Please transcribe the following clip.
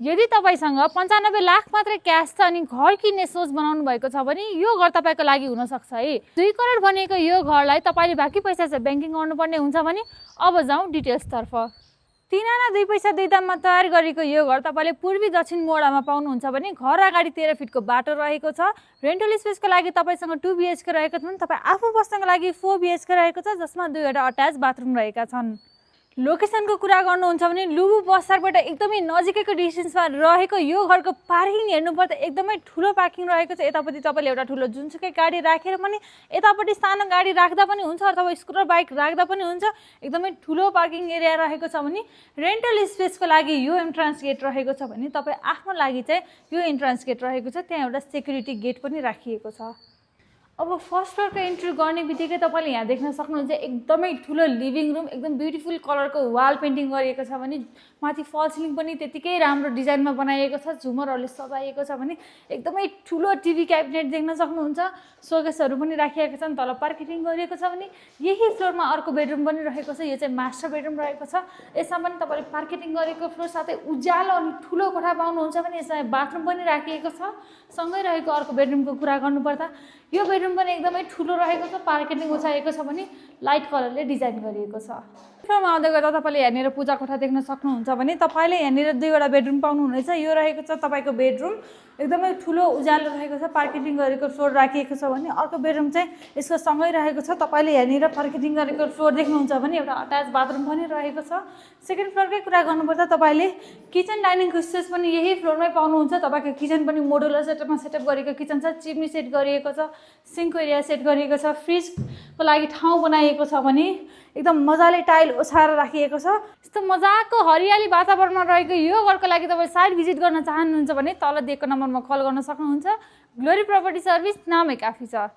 यदि तपाईसँग 95 लाख मात्रै क्यास छ अनि घर किन्ने सोच बनाउनु भएको छ भने यो घर तपाईँको लागि हुन सक्छ है। 2 करोड भनेको यो घरलाई तपाईँले बाँकी पैसा चाहिँ ब्याङ्किङ गर्नुपर्ने हुन्छ भने अब जाउँ डिटेल्सतर्फ। 3 आना 2 पैसा 2 दाममा तयार गरेको यो घर तपाईँले पूर्वी दक्षिण मोडामा पाउनुहुन्छ भने घर अगाडि 13 फिटको बाटो रहेको छ। रेन्टल स्पेसको लागि तपाईँसँग 2 BHK रहेको छ भने तपाईँ आफू बस्नको लागि 4 BHK रहेको छ जसमा 2वटा अट्याच बाथरुम रहेका छन्। लोकेसनको कुरा गर्नुहुन्छ भने लुबु बस स्ट्यान्डबाट एकदमै नजिकैको डिस्टेन्समा रहेको यो घरको पार्किङ हेर्नुपर्दा एकदमै ठुलो पार्किङ रहेको छ। यतापट्टि तपाईँले एउटा ठुलो जुनसुकै गाडी राखेर पनि यतापट्टि सानो गाडी राख्दा पनि हुन्छ अथवा स्कुटर बाइक राख्दा पनि हुन्छ। एकदमै ठुलो पार्किङ एरिया रहेको छ भने रेन्टल स्पेसको लागि यो इन्ट्रान्स गेट रहेको छ भने तपाईँ आफ्नो लागि चाहिँ यो इन्ट्रान्स गेट रहेको छ। त्यहाँ एउटा सेक्युरिटी गेट पनि राखिएको छ। अब फर्स्ट फ्लोरको इन्ट्री गर्ने बित्तिकै तपाईँले यहाँ देख्न सक्नुहुन्छ एकदमै ठुलो लिभिङ रुम, एकदम ब्युटिफुल कलरको वाल पेन्टिङ गरिएको छ भने माथि फल सिलिङ पनि त्यतिकै राम्रो डिजाइनमा बनाइएको छ। झुमरहरूले सजाइएको छ भने एकदमै ठुलो टिभी क्याबिनेट देख्न सक्नुहुन्छ। सोकेसहरू पनि राखिएका छन्। तल पार्किङ गरिएको छ भने यही फ्लोरमा अर्को बेडरुम पनि रहेको छ। यो चाहिँ मास्टर बेडरुम रहेको छ। यसमा पनि तपाईँले पार्किङ गरेको फ्लोर साथै उज्यालो अनि ठुलो कोठा पाउनुहुन्छ भने यसमा बाथरुम पनि राखिएको छ। सँगै रहेको अर्को बेडरुमको कुरा गर्नुपर्दा यो बेडरुम पनि एकदमै ठुलो रहेको छ। पार्किङ उचाएको छ भने लाइट कलरले डिजाइन गरिएको छ। फ्लोरमा आउँदै गर्दा तपाईँले यहाँनिर पूजा कोठा देख्न सक्नुहुन्छ भने तपाईँले यहाँनिर 2वटा बेडरुम पाउनुहुनेछ। यो रहेको छ तपाईँको बेडरुम, एकदमै ठुलो उज्यालो रहेको छ। पार्किङ गरेको फ्लोर राखिएको छ भने अर्को बेडरुम चाहिँ यसको सँगै रहेको छ। तपाईँले यहाँनिर पार्किङ गरेको फ्लोर देख्नुहुन्छ भने एउटा अट्याच बाथरुम पनि रहेको छ। सेकेन्ड फ्लोरकै कुरा गर्नुपर्दा तपाईँले किचन डाइनिङको स्पेस पनि यही फ्लोरमै पाउनुहुन्छ। तपाईँको किचन पनि मोडुलर सेटअपमा सेटअप गरेको किचन छ। चिम्नी सेट गरिएको छ, सिङ्कको एरिया सेट गरिएको छ, फ्रिजको लागि ठाउँ बनाइएको छ भने एकदम मजाले टाइल ओछाएर राखिएको छ। यस्तो मजाको हरियाली वातावरणमा रहेको यो घरको लागि तपाईँ साइट भिजिट गर्न चाहनुहुन्छ भने तल दिएको नम्बरमा कल गर्न सक्नुहुन्छ। ग्लोरी प्रपर्टी सर्भिस नामै काफी छ।